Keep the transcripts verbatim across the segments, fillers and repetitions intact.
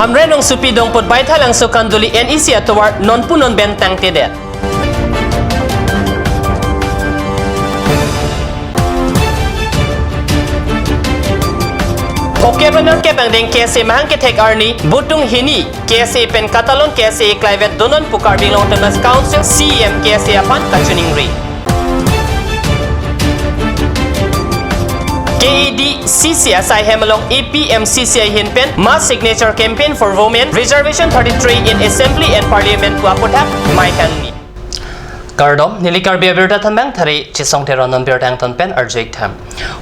Hamren Rongsopi Dongput Baithalangso Khanduli N E C atovar nonpu non pen tangtedet. Phokep ra nerkep angdeng K S A mahang kethek arni Butung hini K S A pen katalon K S A klaivet donon pu Karbi Anglong Autonomous Council C E M K S A aphan kachiningri. K A D C C asai hem along A P M C C ahin pen mass signature campaign for women, reservation thirty-three in assembly and parliament pu aputhak mai kangni. Kardom, neli Karbi abirta thanbang thari Chisong Teron non birta angton pen arju-ik tham.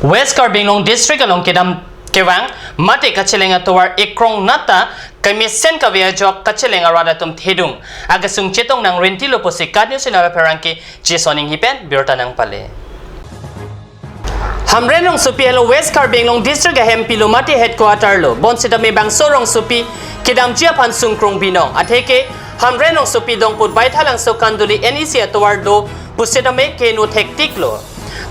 West Karbi Anglong District along kedam kevang mate kacheleng atovar ekrong nata kemesen kave ajok kacheleng arat atum thedung akesung chetong nangrinti lo pusi KAT News Channel apherangke Jason Inghi pen birta nangpale. Hamren Rongsopi helo West Karbi Anglong District ahempilo mate headquarter lo. Bonsitame bangso Rongsopi kedamji aphan sungkrung binong. Atheke Hamren Rongsopi Dongput Baithalangso Khanduli N E C atovar do pusitame keno thektik lo.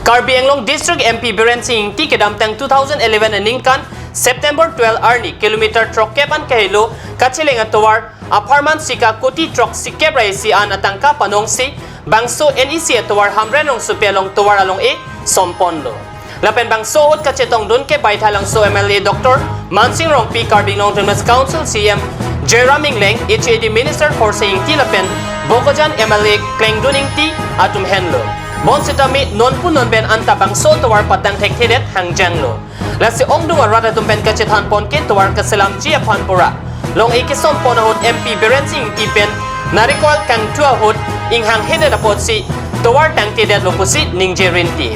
Karbi Anglong District M P Biren Singh Ingti kedamtang two thousand eleven aningkan September twelve arni kilometer throkkep an kahelo kacheleng atovar apharman sika koti throksikep ra isi an atangka panongsi bangso N E C atovar Hamren Rongsopi along tovar along-e sompon lo. Lapen bangso ahut kachetongdun ke Baithalangso M L A Doctor Mansing Rongpi, Karbi Anglong Autonomous Council C E M Joyram Engleng, H A D Minister Khorsing Ingti lapen Bokajan M L A Klengdun Ingti atum henlo. Bonsitame nonpu non pen anta bangso tovar patang thekthedet hangjang lo. Lasi ongdung arat atum pen kachethanpon ke tovar kaselamji aphan pura long-e kesompon ahut M P Biren Singh Ingti pen narikol kangthu ahut inghanghedet apotsi tovar tangtedet lo pusi ningje rinti.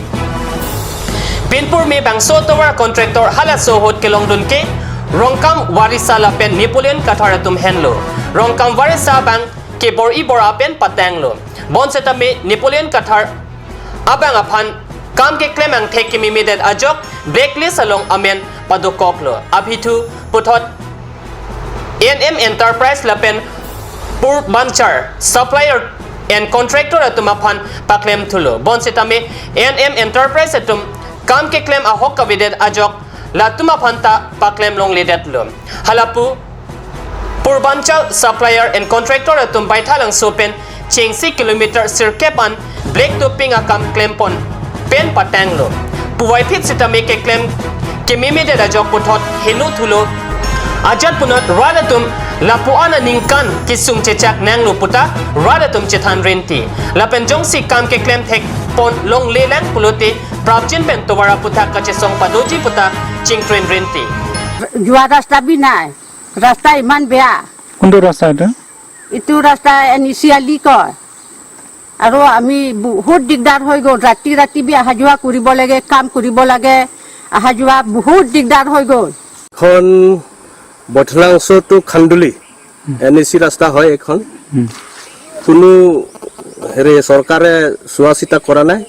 Pinpur me bangso tovar contractor halaso ahut kelongdun ke Rongkam Warisa lapen Napoleon Kathar atum henlo. Rongkam Warisa abang ke bor-i bor-a pen patanglo. Bonsitame Napoleon Kathar abang aphan kam keklem angthek kememedet ajok blacklist along amen padokoklo. Aphi thu puthot N M Enterprise lapen Purbanchal Supplier and Contractor atum aphan paklem thulo. Bonsitame N M Enterprise atum kam keklem ahok kavedet ajok latum aphan ta paklem longledetlo. Halapu Purbanchal Supplier and Contractor atum Baithalangso pen chengsi kilometer sirkep an black topping akam klempon pen patanglo. Puvoiphit sitame keklem kememedet ajok puthot heno thulo. Ajat punot rat atum lapu-an aningkan kesung chechak nanglo puta rat atum chethan rinti. Lapen jongsi kam keklem thekpon longlelang pulote prapjin pen tovar aputhak kachesong padoji puta chingtren rinti. যোৱা ৰাস্তা বি নাই, ৰাস্তা ইমান বেয়া। কোনটো ৰাস্তা এইটো? এইটো ৰাস্তা এন ই চি আলি কয়। আৰু আমি বহুত দিগদাৰ হৈ গ'ল, ৰাতি ৰাতি বি অহা যোৱা কৰিব লাগে, কাম কৰিব লাগে, অহা যোৱা বহুত দিগদাৰ হৈ গ'ল। এখন বৈঠালাংশ টু খান্দুলি এন ই চি ৰাস্তা হয় এখন। হুম। কোনো হেৰি চৰকাৰে চোৱা চিতা কৰা নাই।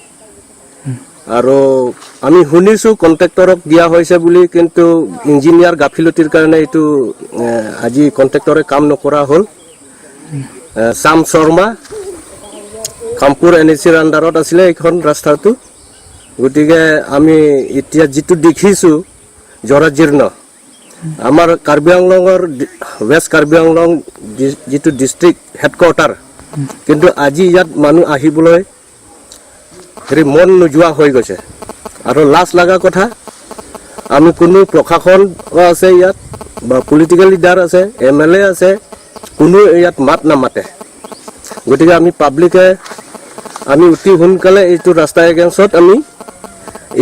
আৰু আমি শুনিছো কণ্ট্ৰেক্টৰক দিয়া হৈছে বুলি, কিন্তু ইঞ্জিনিয়াৰ গাফিলতিৰ কাৰণে এইটো, এ, আজি কণ্ট্ৰেক্টৰে কাম নকৰা হ'ল। এ, শ্যাম শৰ্মা, কামপুৰ এন ই চিৰ আণ্ডাৰত আছিলে এইখন ৰাস্তাটো। গতিকে আমি এতিয়া যিটো দেখিছো জৰাজীৰ্ণ, আমাৰ কাৰ্বি আংলঙৰ ডি-, ৱেষ্ট কাৰ্বি আংলং ডি-, যিটো ডিষ্ট্ৰিক্ট হেডকোৱাৰ্টাৰ, কিন্তু আজি ইয়াত মানুহ আহিবলৈ হেৰি মন নোযোৱা হৈ গৈছে। আৰু লাজ লগা কথা, আমি কোনো প্ৰশাসন আছে ইয়াত বা পলিটিকেল লিডাৰ আছে, এম এল এ আছে, কোনো ইয়াত মাত নামাতে। গতিকে আমি পাব্লিকে আমি অতি সোনকালে এইটো ৰাস্তা এগেইনষ্টত আমি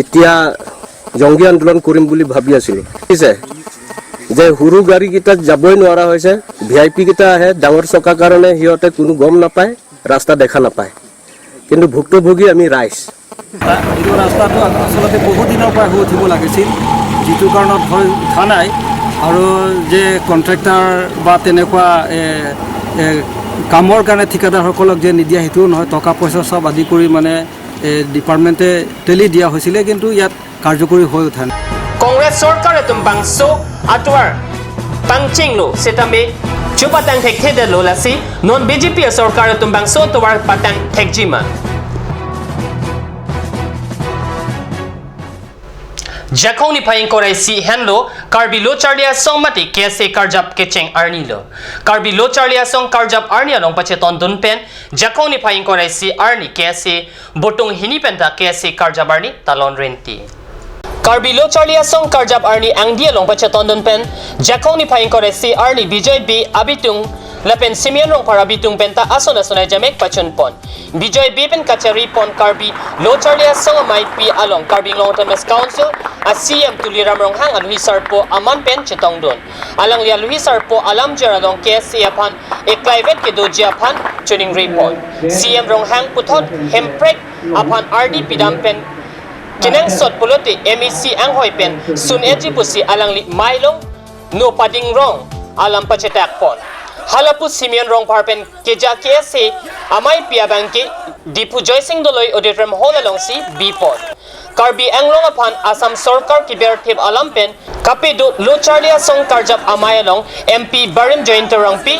এতিয়া জংগী আন্দোলন কৰিম বুলি ভাবি আছিলো। পিছে যে সৰু গাড়ীকেইটাত যাবই নোৱাৰা হৈছে, ভি আই পি কেইটা আহে, ডাঙৰ চকা কাৰণে সিহঁতে কোনো গম নাপায়, ৰাস্তা দেখা নাপায়। কিন্তু ভুক্তভোগী আমি ৰাইজ। এইটো ৰাস্তাটো আচলতে বহু দিনৰ পৰা হৈ উঠিব লাগিছিল, যিটো কাৰণত হৈ উঠা নাই। আৰু যে কণ্ট্ৰেক্টৰ বা তেনেকুৱা, এ, এ, কামৰ কাৰণে ঠিকাদাৰসকলক যে নিদিয়া সেইটোও নহয়, টকা পইচা চব আদি কৰি মানে, এ, ডিপাৰ্টমেণ্টে ঠেলি দিয়া হৈছিলে, কিন্তু ইয়াত কাৰ্যকৰী হৈ উঠা নাই। Congress sorkar atum bangso atovar pangchenglo setame chepatang thekthedetlo, lasi non B J P sorkar atum bangso atovar patang thekjima. Jakhong niphai ingkoi ra isi henlo Karbi Lo Charli Asong mate K S A karjap kecheng arni lo. Karbi Lo Charli Asong karjap arni along pachetondun pen Jakhong niphai ingkoi ra isi arni K S A botung hini penta K S A karjap arni talon renti. Karbi Lo Charli Asong karjap arni angdi along pachetondun pen Jakhong niphai ingkoi ra isi arni Bijoy Bey abitung lapen Simeon Rongphar abitung penta ason ason ajamek pachunpon. Bijoy Bey pen kachari pon Karbi Lo Charli Asong ameipi along Karbi Anglong Autonomous Council a C E M Tuliram Ronghang aluhi sarpo aman pen chetongdun. Alangli aluhi sarpo alamjir along K S A aphan eklaivet kedoji aphan choningri pon. C E M Ronghang puthot Hemprek aphan ardi pidam pen kenangsot pulote M A C anghoi pen sun-etji pusi alangli mailong no pading rong alam pachetak pon. Halapu Simeon Rongphar pen keja K S A ameipi abangke Diphu Joysing Doloi Auditorium Hall alongsi bipon. Karbi Anglong aphan Assam Sorkar keberthip alam pen kapedo Lo Charli Asong karjap amei along M P barim Jayanta Rongpi,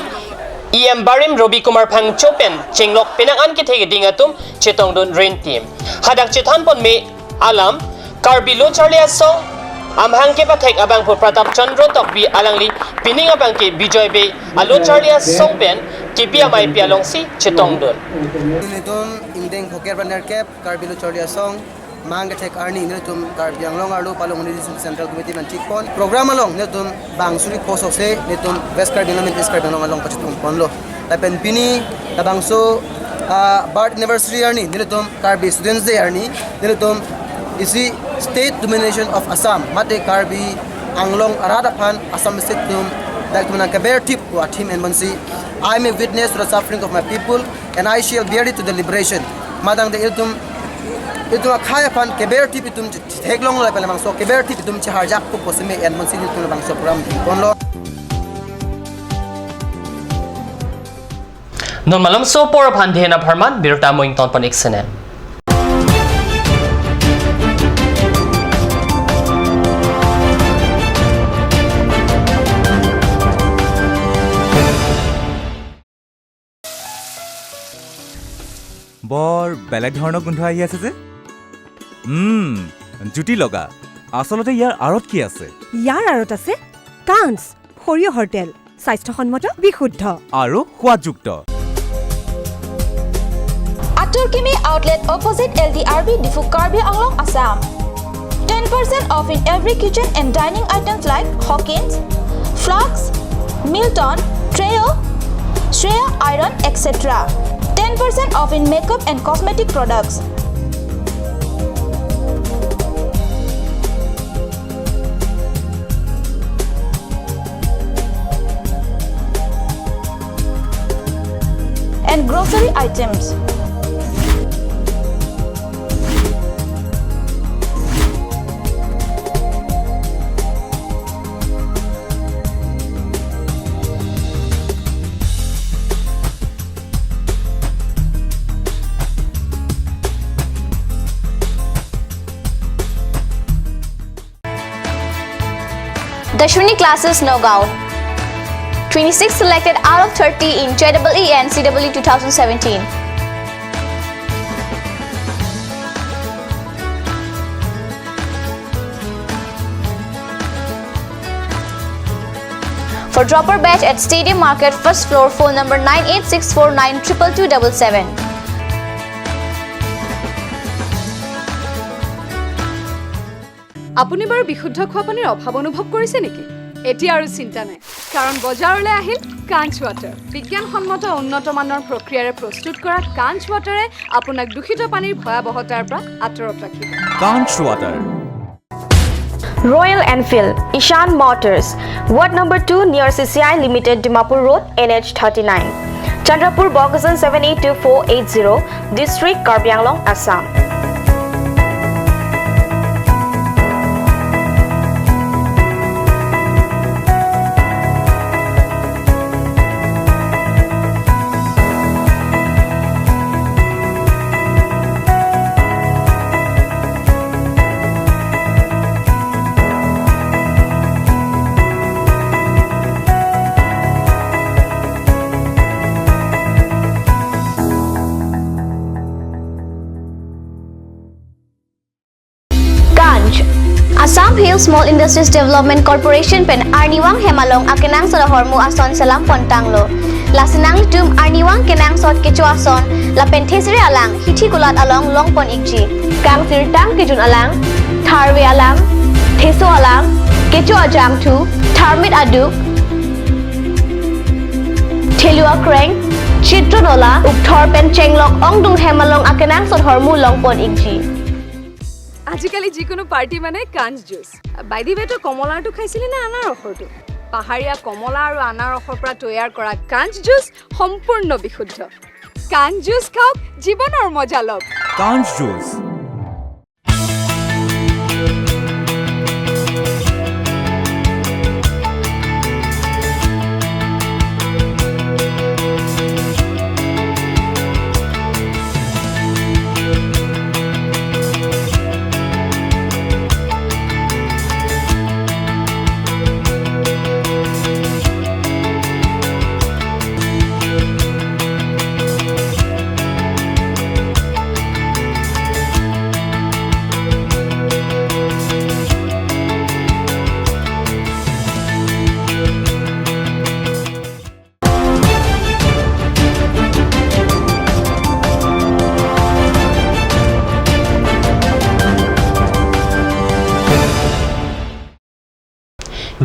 E M barim Robi Kumar Phangcho pen chenglok penang an kethe keding atum chetongdun renti. Hadak chethanpon me alam Karbi Lo Charli Asong amahang kepathek abangphu Pratap Chandra Tokbi alangli pining abangke Bijoy Bey a Lo Charli Asong pen kebi ameipi alongsi chetongdun. Nelitum ingdeng phoker pen nerkep Karbi Lo Charli Asong mahang kethek arni nelitum Karbi Anglong arlo Palung Unity Central Committee man thikpon. Program along nelitum bang suri kosok se nelitum West Karbi Anglong, East Karbi Anglong along pachetongponlo. Lapen pini labangso, ah, birth anniversary arni nelitum Karbi Students' Day arni nelitum isi state domination of Assam mate Karbi Anglong arat aphan Assam State atum dak atum nang keberthip pu a-theme enponsi, "I am a witness to the suffering of my people and I shall bear it to the liberation." Matangte ilitum, ilitum akhei aphan keberthip itum theklonglo lapen labangso keberthip itum cheharjak pu pusi me enponsi ilitum labangso program ponlo. Non malomso apor aphan dena pharman birta moing tonpon ik sene. বৰ বেলেগ ধৰণৰ গোন্ধ আহি আছে যে। উম, জুতি লগা। আচলতে ইয়াৰ আঁৰত কি আছে? ইয়াৰ আঁৰত আছে কাঞ্চ সৰিয়হৰ তেল, স্বাস্থ্যসন্মত, বিশুদ্ধ। আৰু সোৱাদযুক্ত। Atur Kimi Outlet, opposite L D R B, Diphu, Karbi Anglong, Assam. Ten percent off in every kitchen and dining items like Hawkins, Flax, Milton, Trio, Shreya Iron, et cetera. Ten percent off in makeup and cosmetic products. And grocery items. Dashwini Classes, Nagaon. Twenty-six selected out of thirty in J E E and C E E two thousand seventeen. For dropper batch at Stadium Market, first floor, phone number nine eight six four nine triple two double seven. আপুনি বাৰু বিশুদ্ধ খোৱা পানীৰ অভাৱ অনুভৱ কৰিছে নেকি? এতিয়া আৰু চিন্তা নাই, কাৰণ বজাৰলৈ আহিল কাঞ্চ ৱাটাৰ। বিজ্ঞানসন্মত উন্নত মানৰ প্ৰক্ৰিয়াৰে প্ৰস্তুত কৰা কাঞ্চ ৱাটাৰে আপোনাক দূষিত পানীৰ ভয়াৱহতাৰ পৰা আঁতৰত ৰাখিব। কাঞ্চ water. Royal Enfield, Ishan Motors, Ward number two near C C I Limited, Dimapur Road, N H thirty-nine, Chandrapur, Bokajan seven eight two four eight zero, District, Karbi Anglong, Assam. Small Industries Development Corporation pen arnivang hem along akenangsot ahormu ason selam pon tanglo. Lasi nanglitum arnivang kenangsot kecho ason lapen thesere alang hithi kulat along long pon ikji. Kangsirtang kejun alang, tharve alang, theso alang, kecho ajangthu, tharmit aduk, thelu akreng, chitron ola, ukthor pen chenglok ongdung hem along akenangsot ahormu long pon ikji. আজিকালি যিকোনো পাৰ্টি মানে কাঞ্চ juice. By the ৱে, তই কমলাৰটো খাইছিলি নে আনাৰসৰটো? পাহাৰীয়া কমলা আৰু আনাৰসৰ পৰা তৈয়াৰ কৰা কাঞ্চ জুচ সম্পূৰ্ণ বিশুদ্ধ। কাঞ্চ জুচ খাওক, জীৱনৰ মজা লওক। কাঞ্চ juice.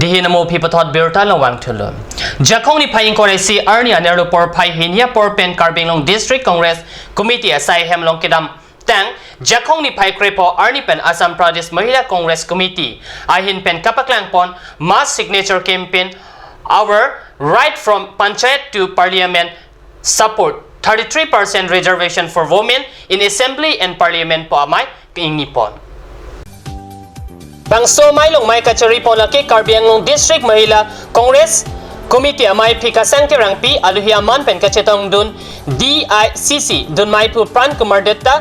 Dihi namo aphi pathot birta along vangthulo. Jakhong niphai ingkoi ra isi arni anerlo porphai hini apor pen Karbi Anglong District Congress Committee asai hem along kedamtang Jakhong niphai krepho arni pen Assam Pradesh Mahila Congress Committee ahin pen kapaklang pon mass signature campaign Our Right from Panchayat to Parliament, Support thirty-three percent Reservation for Women in Assembly and Parliament pu amei ingni pon. Bangso amei along mei kachari pon lake Karbi Anglong District Mahila Congress Committee ameiphi Kasang Terangpi, aluhi aman pen kachetongdun D I C C dunmeiphu Pran Kumar Dutta,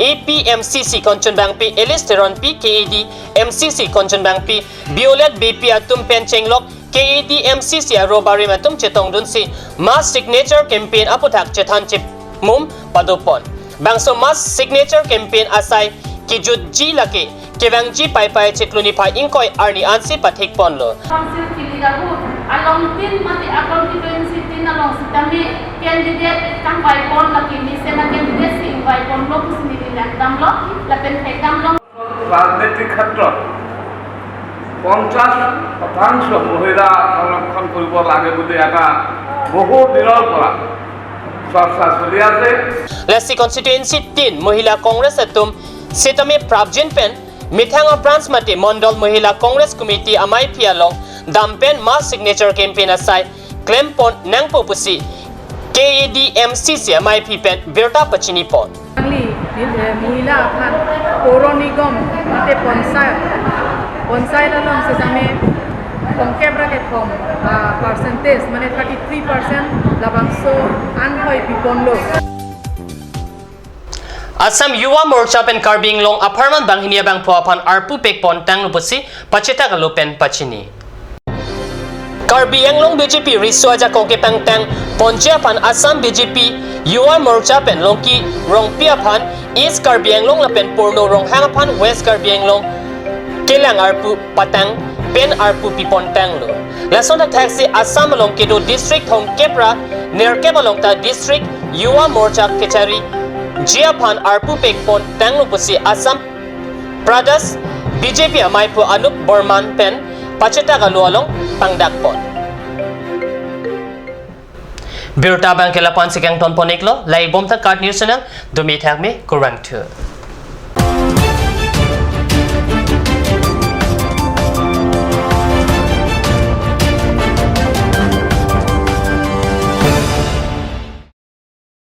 A P M C C konchunbangpi Alice Teronpi, K A D M C C konchunbangpi Violet Beypi atum pen chenglok K A D M C C aro barim atum chetongdunsi mass signature campaign aputhak chethan chimum padopon. Bangso mass signature campaign asai kejutji lake kevangji Paipai chiklo niphai ingkoi arni ansi pathik ponlo. Council kili lahu along tin mate a constituency tin along sitame candidate kangvai pon lake mesen a candidate si ingvai ponlo pusi neli langdamlo lapen thekdamlo. ৰাজনৈতিক ক্ষেত্ৰত পঞ্চাশ শতাংশ মহিলা সংৰক্ষণ কৰিব লাগে বুলি এটা বহু দিনৰ পৰা চৰ্চা চলি আছে। Lasi constituency tin Mahila Congress atum sitame prapjin pen methang a branch mate Mondol Mahila Congress Committee ameiphi along dam pen mass signature campaign asai klem pon nangpo pusi K A D M C C ameiphi pen birta pachini pon. Angli, eh, Mahila aphan Poro Nigam mate Panchayat, Panchayat along sitame tongkep ra kethom, ah, percentage mane thirty-three percent labangso anghoi piponlo. Assam Yuva Morcha pen Karbi Anglong apharman banghini abangphu aphan arpu pek pon tanglo pusi pachetak alo pen pachini. Karbi Anglong B J P riso ajakong kepangtang ponji aphan Assam B J P Yuva Morcha pen Longki Rongpi aphan East Karbi Anglong lapen Purno Ronghang aphan West Karbi Anglong kelang arpu patang pen arpu pipon tanglo. Lason thakthaksi Assam along kedo district thomkep ra nerkep along ta district Yuva Morcha kechariji aphan arpu pek pon tanglo pusi Assam Pradesh B J P ameiphu Anup Barman pen pachetak alo along pangdak pon. Birta abangke lapu-ansi kangton pon iklo, lahei bom ta KAT News channel, dome thakme, kurvangthu.